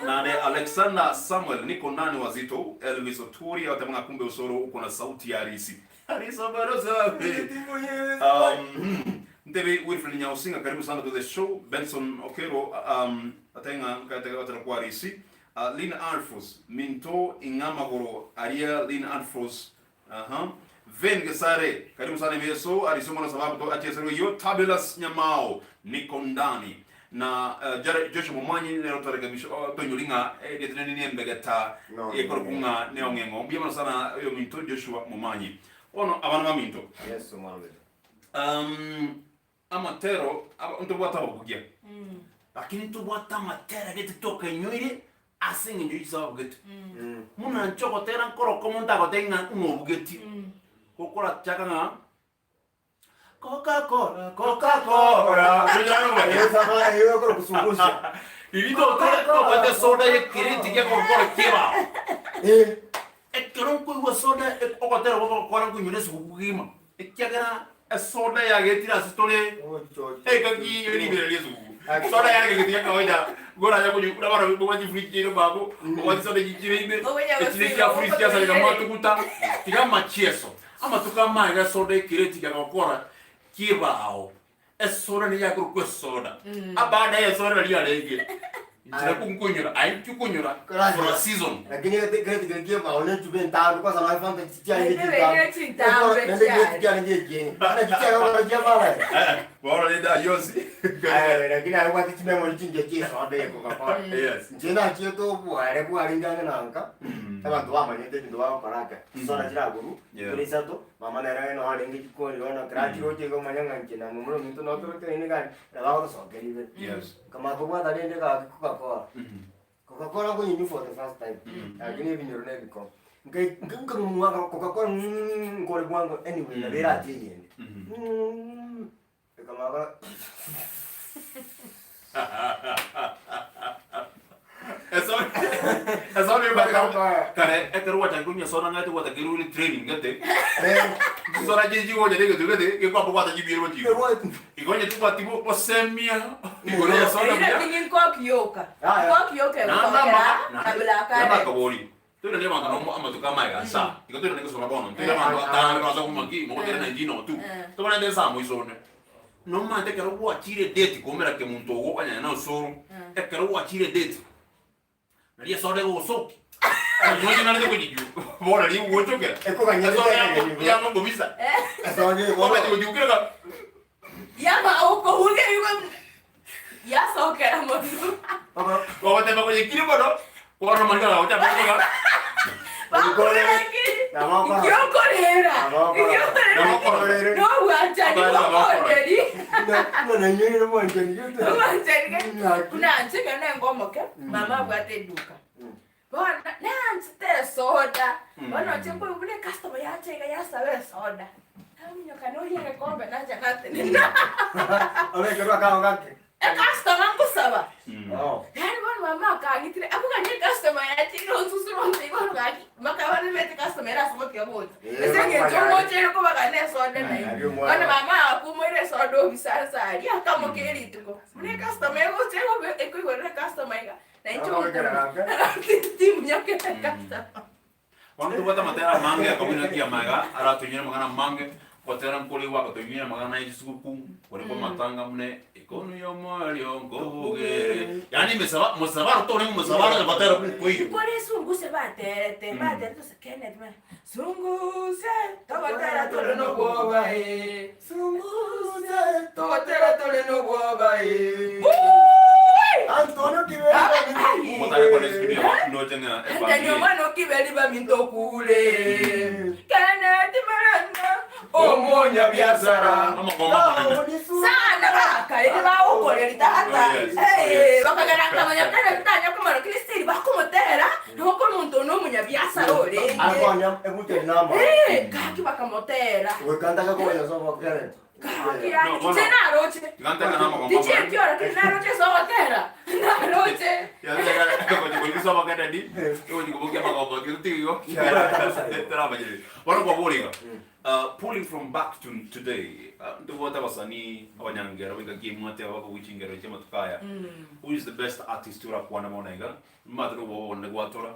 Speaker 3: Nane Alexander Samuel niko ndani wazito Elvis Oturi agoteba ng'a kumbe Osoro uko na sauti ya Arisi. Arisi obarosa. Ntebe Wilfred Nyausinga karibu sana to the show. Benson Okero um, atenga nkaete gotera kwa Arisi. Lynn Alphos, minto ing'a amagoro aria Lynn Alphos, aha. Vin Gesare, karibu sana Emeso, arise mono sababu to achesero eyio. Tabilas Nyamao, niko ndani. Na Jared Joshua Momanyi nero torekebisha oh, toinyori ng'a erieta rinde nembegeta
Speaker 2: No,
Speaker 3: ekorokwa ng'a neong'eng'o. Mbuya mono sana oyominto Joshua Momanyi. Bono abana baminto.
Speaker 2: Yeso mwana ominto.
Speaker 3: Amatero aba ntobwate ababugia, lakini ntobwate amatero gete tokainyoire ase eng'encho ye chisababu gete. Buna inche ogotera nkoroka omonto agotebia ng'a ng'a obugetie, gokorachaka ng'a Coca-Cola, Coca-Cola. Riria totore tobwate esoda ye ekereti kia Coca-Cola kebao. Ekero nkoigwa esoda ogotera gwa Coca-Cola nkoinyora esuguku kegima. Ekiagera esoda yagetire ase tore engaki ye ribera ri'esuguku. Soda yare egento gia kawaida goranya konywa buna bono obwate chifridge chiaino mbago, obwate chisoda echi chire ime, echire chia fridge chiasareka mwatuguta, tiga amachieso. Amatuko amaye esoda ekereti kegokora kebao. Esoda nigo yakorokwa esoda. Abaada y'esoda nario yarenge inchera konkonyora, aye inki okonyora for a season.
Speaker 2: Lakini egete kere kiebao ne echuba entambe kwanza naye fanta chiarenge
Speaker 1: Naende
Speaker 2: chintambe.
Speaker 1: bere chintambe
Speaker 2: Naende
Speaker 1: chiare.
Speaker 2: chiarenge ekieng'e. Naki chiare chiamara.
Speaker 3: Bono rende ayio onsi.
Speaker 2: Eh, lakini aye obwate chimemory chingiya chia esoda eye Coca-Cola.
Speaker 3: Yes.
Speaker 2: Inche nachiete obware bwarenge ang'e na nka, abanto bamanyete ebinto bagokora ake. Chisoda chiragorwa,
Speaker 3: Yeah.
Speaker 2: tore isato, Mama nere noo arenge jikoni bono ekero achire gocha iga omanye ng'a inche na momura ominto noo toroteine gani, nabo agotosokeria ibere.
Speaker 3: Yes.
Speaker 2: Nkamanya kobwata rende gaki Coca-Cola. Coca-Cola nkonyenywa for the first time, lakini ebinyoro na ebikong'u. Nkai nkang'ung'ua Coca-Cola nkore bwango anyway nabo erache eyende. Ekamanya kora.
Speaker 3: Kare ekero gwachakire konywa soda ng'aete gwatakeirwe ore training gete chisoda chiria chigocha na egento gete gekwamba gwata chibiere gochia igoro. Igo onye tobwati bosemia igoro ya soda buya.
Speaker 1: Lakini nkoki yoka. Nkoki yoka egotokera kabla akare.
Speaker 3: Nabakabori toiranie abanto nomo amatuko amaye asa igo toiranie gosoma bono ntoire abanto batano bagosa koguma ki mogotera 1902 tobarente nsa moiso onde. Nomanyete ekero gwachire edate koumera kemonto ogo okanyanya na osoro, ekero gwachire edate, nari esoda egogosokia, onye narete konyigwa, bono nari egogochokera,
Speaker 2: Ekoganya
Speaker 3: esoda
Speaker 2: ekeganya
Speaker 3: yamo kobisa,
Speaker 2: Esoda ego.
Speaker 3: wakati gotiukire ka
Speaker 1: Yama okohuria igo yasokera mono.
Speaker 3: Ogoteba konyekire mono, bono omanyete agagocha ase
Speaker 1: Bakorera ki? Ikiokorera. Ikiokorera. Nobwanchani bwokonderi. Obwanchani buna inche ekero nenge omoke, mama abwate eduka. Bono nanchete esoda, bono inche nkoigwa buna ecustomer yacha iga yasaba esoda, naminyoka noria egekombe nacha natenena. Ecustomer nkosaba. Yaani bono mama akang'itire, akogania ecustomer yachire onsusure ontebi bono gaki, mpaka bono nimanyete customer ere ase ogotiga gocha. Ase eng'encho ngocha ere kobagana esoda naende. Bono mama agakumoira esoda obisa nsa aria, akamokia rituko. Buna ecustomer egocha egobe ekoigorera ecustomer iga, na inche timunyokera ecustomer.
Speaker 3: Bono tobwate amatera amange akabuna ki amaiga aratoinyore amang'ana amange, ogotera nkore gwagatoinyore amang'ana ya chisuguku, kore kwa amatanga buna ekono ya omoerio nkobugere, yaani emesaba mosabaro torenge omosabaro onye gotera kokoiyo.
Speaker 1: Nkore esunguse baterete, baterete ase Kenneth buna, Sunguse togotera tore nobwoba eh, sunguse togotera tore nobwoba eh. Uuui!
Speaker 2: Antonio Kiberi
Speaker 3: Omotare kore studio noche ng'a
Speaker 1: Anthony
Speaker 3: efamiri.
Speaker 1: omwana okiberi baminto okure Kenneth Maranda omonyabiasara
Speaker 3: Amagomba amanene.
Speaker 1: sana bakareri bagokoreri tata
Speaker 3: Oh, yes. Oh,
Speaker 1: Eh,
Speaker 3: yes.
Speaker 1: bakagera nkamanya Kenneth tanya komanya Christine bakomotera noko omonto one omonyabiasara orenge
Speaker 2: Akonya ebucheri namba.
Speaker 1: Eh, gaki bakamotera
Speaker 2: Gwekantaka konya sobo Kenneth.
Speaker 1: gaki yani
Speaker 3: No, bono.
Speaker 1: inche naroche
Speaker 3: Tiga ntebe na amagomba
Speaker 1: tichieti
Speaker 3: amanene.
Speaker 1: ora kiri naroche ase ogotera naroche
Speaker 3: Bono kwabora iga, Pulling from back to today, ntobwate abasanii abanyangero b'engaki emwate aba bakobugia chingero chi'amatuko aya. Who is the best artist orakwane bono iga? Nimate nobobe bonde gwatora.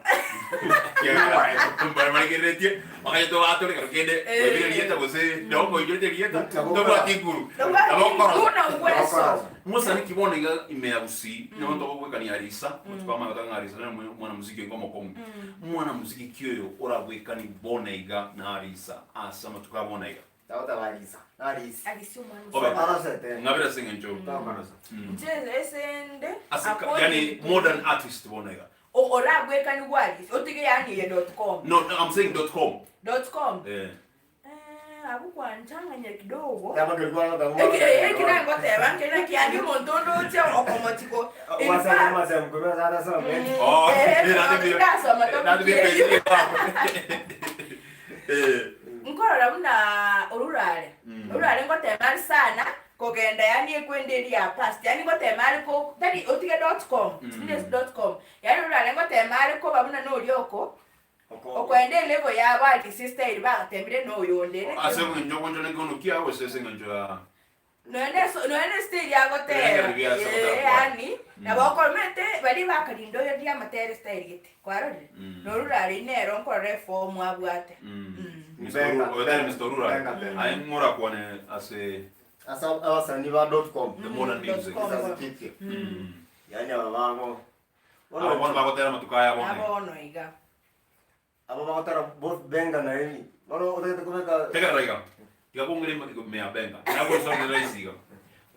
Speaker 3: Ekiagera mbarigereretie bakagete batore ekero kende oebire rieta gose nabo koichorete rieta tobwati nguru. Nabo okorosa.
Speaker 1: Buna uweso.
Speaker 3: Mosani ki bono iga ime ya Gusii nabo ntogogwekania Arisa, amatuko amaya gotaka ng'a Arisa nere omwana muziki oinga omokong'u. Mwana muziki ki oyo oragwekani bono iga na Arisa ase amatuko a bono iga?
Speaker 2: Tagoteba Arisa, Arisi.
Speaker 1: Arisi omwana
Speaker 3: Obe.
Speaker 1: osoma.
Speaker 2: Arosete.
Speaker 3: Ng'abere ase eng'encho.
Speaker 2: Tokorosa.
Speaker 1: Inche ese nde
Speaker 3: Ase ka,
Speaker 1: according
Speaker 3: yani
Speaker 1: to
Speaker 3: modern artist bono iga.
Speaker 1: O- oragwekanigwe Arisi otige yaani eye dot com.
Speaker 3: No, no, I'm saying dot com.
Speaker 1: Dot com.
Speaker 3: Eh.
Speaker 1: Eh, abwo kwanchang'anya kidogo.
Speaker 2: Teba kerigwa goteba
Speaker 1: Eki eki nangoteba nke naki yaani omonto onde oche okomochiko. In
Speaker 2: Wasema
Speaker 1: fact,
Speaker 2: masemo kumbe sasa soma.
Speaker 3: Oh,
Speaker 1: eh,
Speaker 3: nandi bi-
Speaker 1: ndasoma
Speaker 3: nandi bi-
Speaker 1: topic eyio.
Speaker 3: Eh.
Speaker 1: Nkorora buna orurare orurare ngotema are sana kogenda yaani ekwenda eria ya past yaani ngotema are ko tari otige dot com mm. dot com yaani orurare ngotema are koba buna noria oko okoenda elevel yabo ati sister eri bagatemire noyonde
Speaker 3: Ase eng'encho ogonchora ekegono kiao gose ase eng'encho ya
Speaker 1: Nonya ne nonya ne style agotera
Speaker 3: Ebirengererio biase
Speaker 1: eh,
Speaker 3: gotera kware.
Speaker 1: yaani nabo okoromete baria bakarinda oyo riria amatere style gete kwarorire norurare nero nkorora eform abwate
Speaker 3: Mr. Ru- oyo tari Mr. Rura. Aye ng'orakwane ase
Speaker 2: Ase abasani ba dot com.
Speaker 3: the modern
Speaker 1: Dot
Speaker 3: music.
Speaker 1: com.
Speaker 2: Kizazi kipya. Yaani aba bago.
Speaker 3: Abo bono bagotera amatuko aya bono.
Speaker 1: Nabono iga
Speaker 2: Aba bagotera both benga na eri. Bono otagete kobeka
Speaker 3: Tegerera iga. Tiga kong'ira ime ya benga. Nagosomera rahisi iga.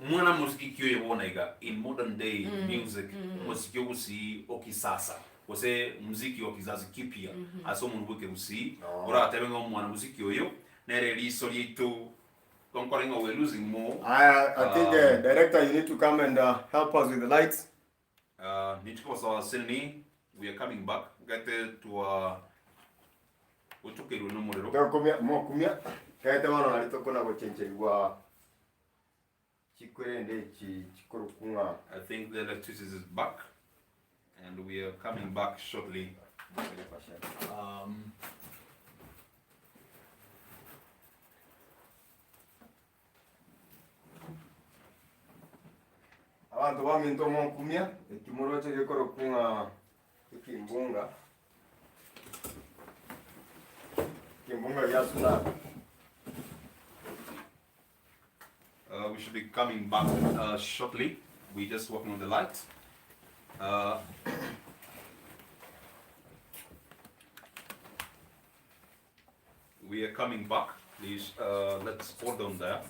Speaker 3: Omwana mosiki ki oyo bono iga in modern day music omosiki ogusii o kisasa gose muziki wa kizazi kipya ase omonwe bwa ekegusii
Speaker 2: No.
Speaker 3: oratebe ng'a omwana mosiki oyo nere eriso riaito tonkore ng'a we're losing more.
Speaker 2: Aya, I think director you need to come and help us with the lights.
Speaker 3: Ninche kobasoa Sydney, we are coming back. Gete twa gochokerwe nomorero.
Speaker 2: Tokumia mokumia gete bono nari tokona gochencherigwa chikwere echi chikorokwa ng'a
Speaker 3: I think the electricity is back and we are coming back shortly.
Speaker 2: Abanto baminto mokumia, eki moroche gekorokwa ng'a ekimbunga, ekimbunga gia tsunami.
Speaker 3: We should be coming back shortly. We just working on the light. We are coming back. Please, let's hold on there.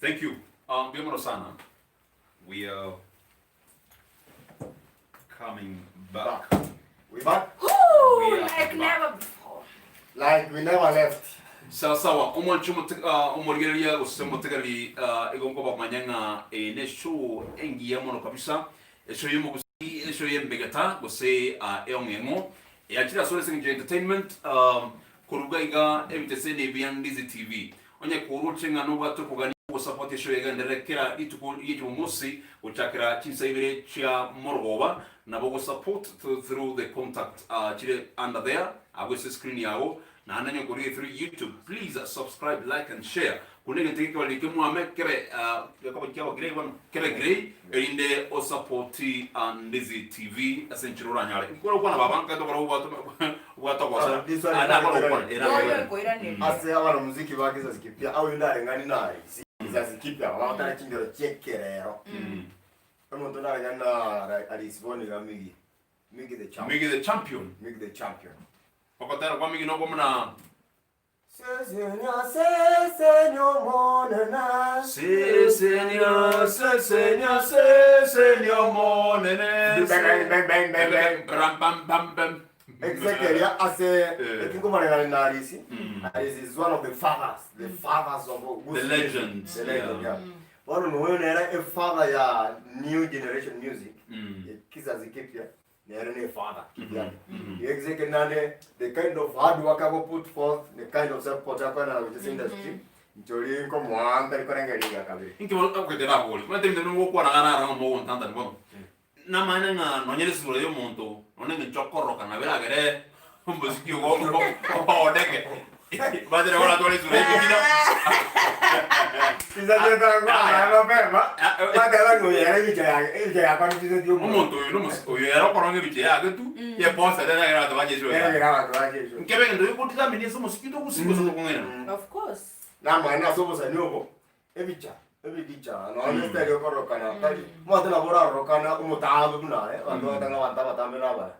Speaker 3: Thank you. Mbuya mono sana. We are coming back.
Speaker 2: Back. We back
Speaker 1: Whoo,
Speaker 3: We are
Speaker 1: like
Speaker 3: back.
Speaker 1: never before.
Speaker 2: like we never left.
Speaker 3: Sawa sawa, omwanche omote- ah, omorigereria gose omotegereri ah, igo nkobamanya ng'a eye neshow engiya mono kabisa, eshow y'omogusii Esho y'embegeta gose eong'eng'o eachire asore ase engencho ya entertainment koruga iga ebiteseni bia Ndizi TV. Onye koroche ng'a nobwate okogania gosupport eshow egenderere kera rituko rie Jumamosi gochakera chinsa ibere chia morogoba nabo gosupport through the contact chire under there abwo ase screen yago Naende onye okorigia through YouTube, please subscribe, like and share. Kunda egento gekebariri kemwame kebe gekoba kiabo grey bono, kebe grey erinde osupport Ndizi TV ase enchera oranyare. Nkore gokwana baba nkaete okora obwate obwate ogosa.
Speaker 2: Ah, this one
Speaker 3: Ah, nakora gokwana. Eh,
Speaker 1: Noyo
Speaker 3: nakora.
Speaker 1: ekoiraneria.
Speaker 2: Ase abanamuziki ba kizazi kipya au oyio ndareng'ani naye ase kizazi kipya bagotara chingero chi'ekerero. Omonto ndareng'ani na Alice bono iga Miggy. Miggy the champion.
Speaker 3: Miggy the champion.
Speaker 2: Miggy the champion.
Speaker 3: Ogotera kwa Miggy nokwo buna.
Speaker 2: Sesenia, sesenia Omonene.
Speaker 3: Sesenia, sesenia, sesenia Omonene.
Speaker 2: Bang, bang, bang, bang, bang.
Speaker 3: Ram, bam, bam, bam.
Speaker 2: Exactly, ase
Speaker 3: Eh.
Speaker 2: ekinkomanengana na Arisi. Arisi is one of the fathers, the fathers of
Speaker 3: The legends,
Speaker 2: The legend,
Speaker 3: yeah.
Speaker 2: yeah. Bono noyo nere e father ya new generation music. Kizazi kipya. Nere ne father kivyake. Exactly nande the kind of hard work ako put forth, the kind of support akwana with this industry. Nchori nkomoamba rikorengeria kabiri.
Speaker 3: Inki bono okoete nabori. Omanyete ebinto binde mogokwana ng'a naro ng'a mogontantani bono. Namaene ng'a nonye nesura ya omonto, nonye eng'encho okororoka nabo eragere. Omosiki ogo odeke. Batera bono atware esura y'ebitina. Omonto oyo nomosi oyo ere okoronga ebicha yake tu, yeposta ere nagere abanto bache esura yake. Nkebe egento gekodetermine ase omosiki togosi gose tokong'ainana.
Speaker 1: Of course.
Speaker 2: Namaene ase obosani obo, ebicha, ebigicha, nonya esitari okororokana tari, omanyete nabo orarorokana omotambe buna aye, abanto bagoteba ng'a abanto abatambe nabaya,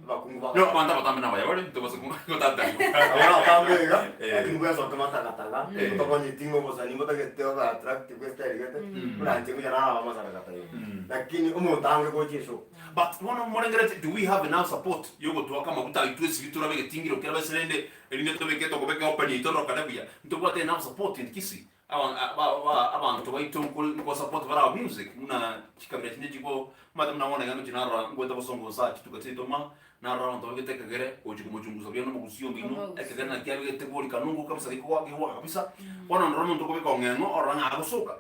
Speaker 2: abakungu
Speaker 3: No,
Speaker 2: bagotambe.
Speaker 3: abanto abatambe nabaya bare, ntobasa gotatangwa.
Speaker 2: Nabo oratambe iga,
Speaker 3: Eh.
Speaker 2: lakini bwesoke matagataga,
Speaker 3: Eh.
Speaker 2: otobonyeti ng'a obosani mbotagete obe attractive esitari gete, buna inche ngocha naraba amasaragata iga. Lakini omonto ange gocha eshow.
Speaker 3: But bono morengeretie, do we have enough support yogotwaka amaguta aitwe esibie torabe egetingiro kerabe ase rende erinde tobeke tokobeka open yaito tororokane buya, ntobwate enough support in Kisii? Abanto baito nko support bare our music buna chikabira chinde chiko omanyete buna bono iga ngochia narora ngoeta bosongo nsa chituka chiaito ma narora abanto babegete ekegere gochia komochungusa buya nomogusii omino ekegere naki abegete bori kanungu kabisa gekogoaka gegoaka kabisa bono ndora omonto okobeka ong'eng'o orora ng'a agosoka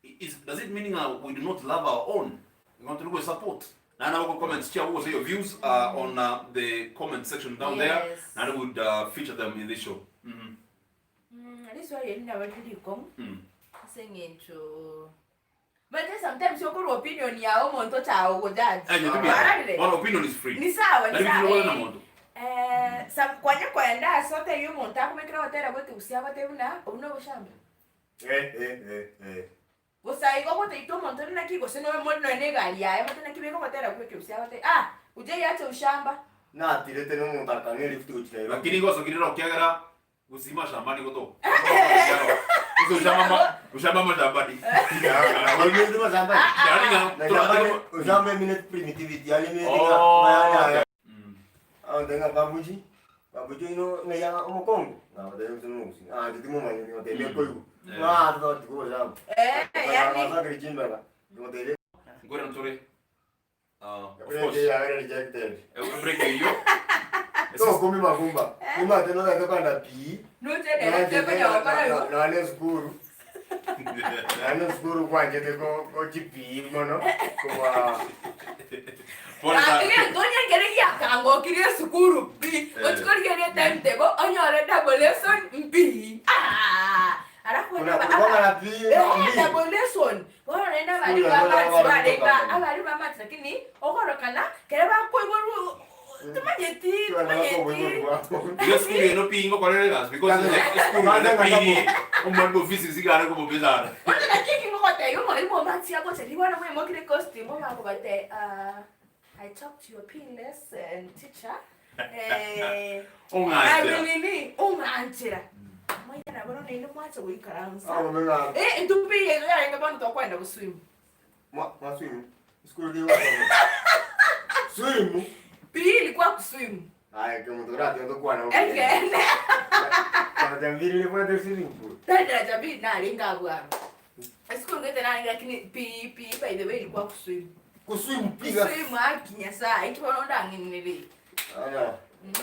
Speaker 3: is does it mean ng'a we do not love our own igo tori goesupport naende nabo comments chiabo gose your views on the comment section down there naende we would feature them in this show.
Speaker 1: Riswali eri nabo rire rikong'u ase eng'encho omanyete sometimes okorwa opinion yago omonto ocha gokojudge.
Speaker 3: Eh, nyetumia.
Speaker 1: Kwarorire?
Speaker 3: Bono opinion is free.
Speaker 1: Ni sawa, ni
Speaker 3: Nari
Speaker 1: sawa,
Speaker 3: bichire na
Speaker 1: eh.
Speaker 3: monto.
Speaker 1: Eh, some kwanya koenda ase otebie omonto akobekere ogotera gwa ekegusii agotebie buna obwo noboshamba.
Speaker 2: Eh, eh, eh, eh.
Speaker 1: Bosa igo ogoteita omonto ore naki gose noyo more nonya na egari yaye mote naki beka ogotera gwa ekegusii agotebie ah uje yache ushamba.
Speaker 2: Natirete nomonto akang'a elift gochia Nairobi.
Speaker 3: Lakini igo osokire ere okiagera Gusii mashambani gotoka. Gose ushamba ushamba mashambani.
Speaker 2: Oimete mashambani.
Speaker 3: Yani ng'a
Speaker 2: Na
Speaker 3: tora-
Speaker 2: shambani, ushamba emine primitivity, yani emine
Speaker 3: Oh,
Speaker 2: ng'a
Speaker 3: okay.
Speaker 2: yani Aonde ng'a babuchi, babuchi oino ng'a ya omokongo, ng'a batebie gose nomogusii, ah inche timomanyeti ngotebia koigwa.
Speaker 3: Eh.
Speaker 2: Ah tototi kogoshamba.
Speaker 1: Eh, yani
Speaker 2: Basakire chimbeba, ngotebia
Speaker 3: Nkorera ntore. Ah, of
Speaker 2: break
Speaker 3: course.
Speaker 2: yabere rejected.
Speaker 3: Eh, break eyo.
Speaker 2: Tokumi makumba. Nimate notagete kogenda pi.
Speaker 1: Noche nere tekonya gokora igo.
Speaker 2: Nane esukuru. Nane esukuru kwanchete ko ko chipi mono kobua
Speaker 3: Pole sana.
Speaker 1: Gaki gento onye ekere giakangokirie esukuru pi,
Speaker 3: Eh.
Speaker 1: ochie korigereria etimetable onyore double lesson mpi. Ah! Alafu
Speaker 2: Kuna
Speaker 1: aba-
Speaker 2: kugongana pi
Speaker 1: Eh,
Speaker 2: mbi.
Speaker 1: double lesson. Bono naende abarimu
Speaker 2: School ya
Speaker 1: ba maths
Speaker 2: bono
Speaker 1: barenge
Speaker 2: bakogana.
Speaker 1: abarimu ba maths lakini okorokana kere bakoigwa timanyeti timanyeti.
Speaker 3: Igo esukuru eno pi ngokorera egasi because esukuru eno pi omwalimu o physics iga are komobesana.
Speaker 1: Bono naki eki ngogotebia omwalimu o maths agocha bono mwaimokire costume obakobatebia ah I talked to your PLS and teacher eh
Speaker 3: Ong'anchera.
Speaker 1: nini ong'anchera. Mwaika nabo bono naende mwacha goikaransa.
Speaker 2: Abo meng'ana.
Speaker 1: Eh, intwe pi iga yarenge bono tokoenda goswim.
Speaker 2: Mwa mwa swim. School di wa. Swim.
Speaker 1: Pi ilikuwa kuswim.
Speaker 2: Aye ke mtu rati ndo kwa na.
Speaker 1: Ekene.
Speaker 2: Kwa jambiri ni kwa swimming pool.
Speaker 1: Tari jambiri narenge abwo aro. Esukuru ngete narenge lakini pi pi by the way ilikuwa kuswim.
Speaker 2: Kuswim piga.
Speaker 1: Kuswim haki Nyasaye inki bono ndang'inereri.
Speaker 2: Ana.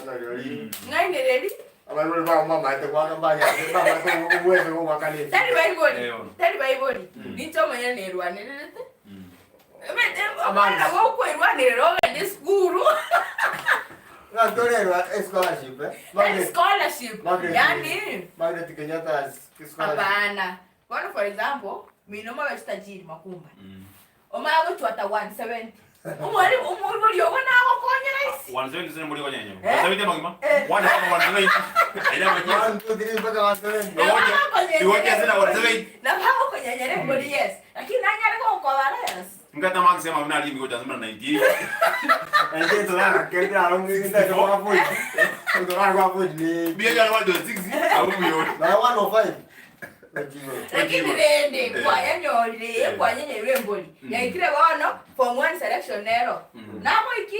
Speaker 2: Ana yori.
Speaker 1: Ng'ainereri.
Speaker 2: Abantu ba mama ete kwa kambanya. Mama ko uwezo ko wakale.
Speaker 1: Tari baibori.
Speaker 3: Eh, ono.
Speaker 1: Tari baibori. Ninche omonyene nerwanererete. Omwana gokwerwanerera ogende esukuru.
Speaker 2: Ngatorerwa scholarship eh.
Speaker 1: Tari scholarship.
Speaker 2: Margaret.
Speaker 1: Yani
Speaker 2: Margaret Kenyatta scholarship.
Speaker 1: hapana. Bono for example, mino mobe chitajiri makumba. Omanye gochwata 170. Omwalimu omoibori ogo nagokonyera isi.
Speaker 3: 170 sine muri konyenya.
Speaker 1: Eh?
Speaker 3: 170 magima.
Speaker 1: Eh.
Speaker 3: 170. Ila mwenyewe.
Speaker 2: 1 2 3 mpaka 170.
Speaker 3: Iwoke sina 170.
Speaker 1: Nabo agokonyenya embori yes. Lakini nanyare gokobara yes.
Speaker 3: Ngata marks ya mabuna alimi gocha sema 98.
Speaker 2: Ende tolana kende alongi nda kwa point. Tolana kwa point ni.
Speaker 3: Bia ya 126 abu yo.
Speaker 2: Na 105. Ojigo.
Speaker 1: Lakini rende
Speaker 3: Eh.
Speaker 1: kwanyenyorire
Speaker 3: Eh.
Speaker 1: kwanyenyerwe embori. Yaikire bono form 1 selection nero. Nabo iki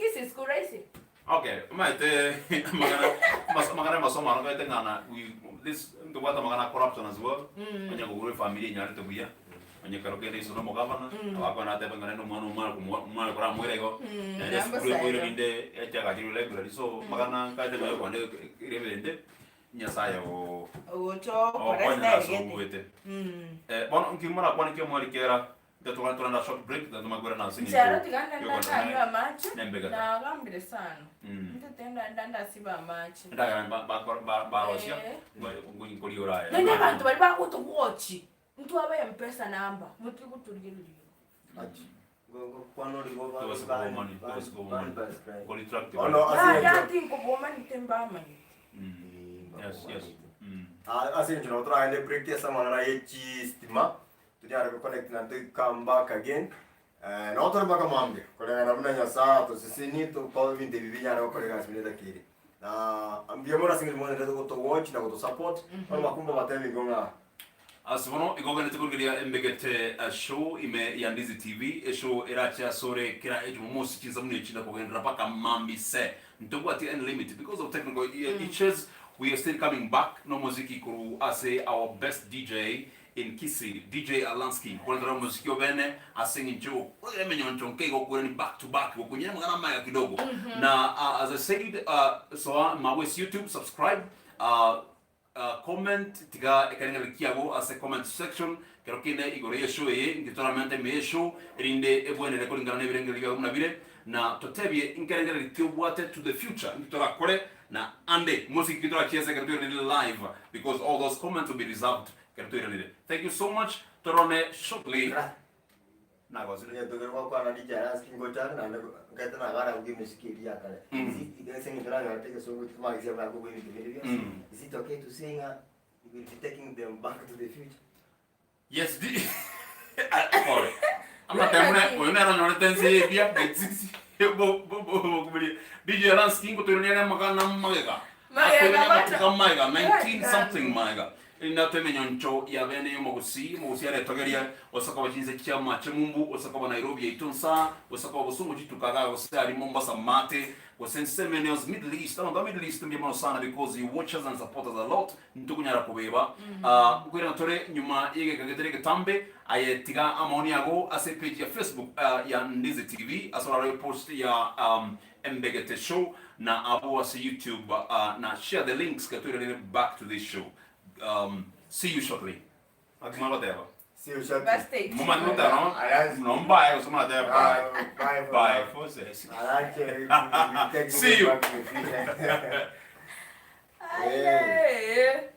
Speaker 1: kisi school raisi.
Speaker 3: Okay, maite magana mas magana masomo ano kaite ngana we this ntobwata magana corruption as well. Onye kuguru family nyarete buya. Onye karo kende isono mo governor abakwana ateba ngana no mwana omwana kumwana kora mwere igo. Nende
Speaker 1: namba
Speaker 3: sukuru
Speaker 1: sayo.
Speaker 3: ero rinde echagachirwe library so magana kaite ngayo kwande rebende Nyasaye o
Speaker 1: Ogocho
Speaker 3: okonya
Speaker 1: koresta
Speaker 3: ase
Speaker 1: egete.
Speaker 3: obwete. Eh, bono nki morakwane ki omwari kera. Togana toranda short break then tomagwera na ase
Speaker 1: Nchero tiga ndenda ndanywe amache
Speaker 3: Nembegete.
Speaker 1: nagambire sana ntete ndenda ndasiba amache
Speaker 3: Endagera barosia
Speaker 1: Eh.
Speaker 3: nkoriora aya.
Speaker 1: Naende abanto baria bagotogwochi ntwabe mpesa number motige gotorigereria igo.
Speaker 2: Ono ase
Speaker 1: Yaya
Speaker 2: engencho
Speaker 1: tinkobomanete mbamanyete.
Speaker 3: Yes, yes.
Speaker 2: Ase engencho nabo toragende break ase amang'ana ye chistima tonyare go connect na to come back again eh, nabo tore mpaka mambia koreng'ana buna Nyasaye atosesenie tokore ebinto ebi binyare gokora egasi buna etakeire. Na mbuya mono ase eng'encho mwancherete gotowatch na gotosupport, bono makumba batebi igo ng'a
Speaker 3: Ase bono igo ogenderete korigereria embegete show ime ya Ndizi TV, eshow erache asore kera ejumamosi chinsa buna echi na kogenderera mpaka mambi se. Ntobwati any limit because of technical hitches we are still coming back nomoziki korwa ase our best DJ in Kisii DJ Alansky nkoretera omosiki obene ase eng'encho yogokorera emenyoncho nke igo okwerani back to back gokonyera amang'ana amaya kidogo na uh, as I said uh, soa mawes YouTube subscribe uh, uh, comment tiga ekereng'ererio kiago ase comment section kero kende igoro y'eshow eye inki toramente ime y'eshow erinde ebwenere koringana na ebirengererio biago buna bire na totebie inkerengererio ki obwate to the future inki torakore na ande mosiki ki torachiese ekero toiranire live because all those comments will be reserved Ekero toiranire. Thank you so much. Tororane shortly. Nagosire.
Speaker 2: Egento kere gokwana DJ Alansky ngocha are naende nkaete nagara gokia emesiki eria ya kare. Is it ase eng'encho nanyorete egesongo tikomagisia buna kobua ebinto binde bionsi. Is it okay to say ng'a we will be taking them back to the future?
Speaker 3: Yes, di Pole. Amatemo ne oyo nere onyorete ense y'ebia betsisi bo bo bo bokubiria. DJ Alansky ngotoirania are amagana magega.
Speaker 1: Magega
Speaker 3: Akoirania
Speaker 1: bono.
Speaker 3: amatuko amagega 19
Speaker 1: Magega.
Speaker 3: something magega. Erinde emenyoncho ya bene y'omogusii, omogusii aretogerie, gose koba chinse chia amache ng'umbu, gose koba Nairobi yaito nsa, gose koba bosongo chituka igaa, gose aria Mombasa mate, gose ensemo ende yonsi Middle East. Abanto ba Middle East mbuya mono sana because you watch us and support us a lot, ntokonyara kobeba. Nkoirana tore nyuma y'egeka getari egetambe, aye tiga amaoni ago ase epage ya Facebook ya Ndizi TV, ase orarore post ya Embegete Show, na abwo ase YouTube, na share the links gatoiranere back to this show. See you shortly. Naki mwagoteba?
Speaker 2: See you shortly.
Speaker 1: Bas take
Speaker 3: Momanye goteba no
Speaker 2: Alright.
Speaker 3: no mbaye gose moratebe bye.
Speaker 2: Bye.
Speaker 3: Bye for sesi.
Speaker 2: Alright, we will be taking
Speaker 3: See you.
Speaker 2: them back to the future.
Speaker 1: Aye.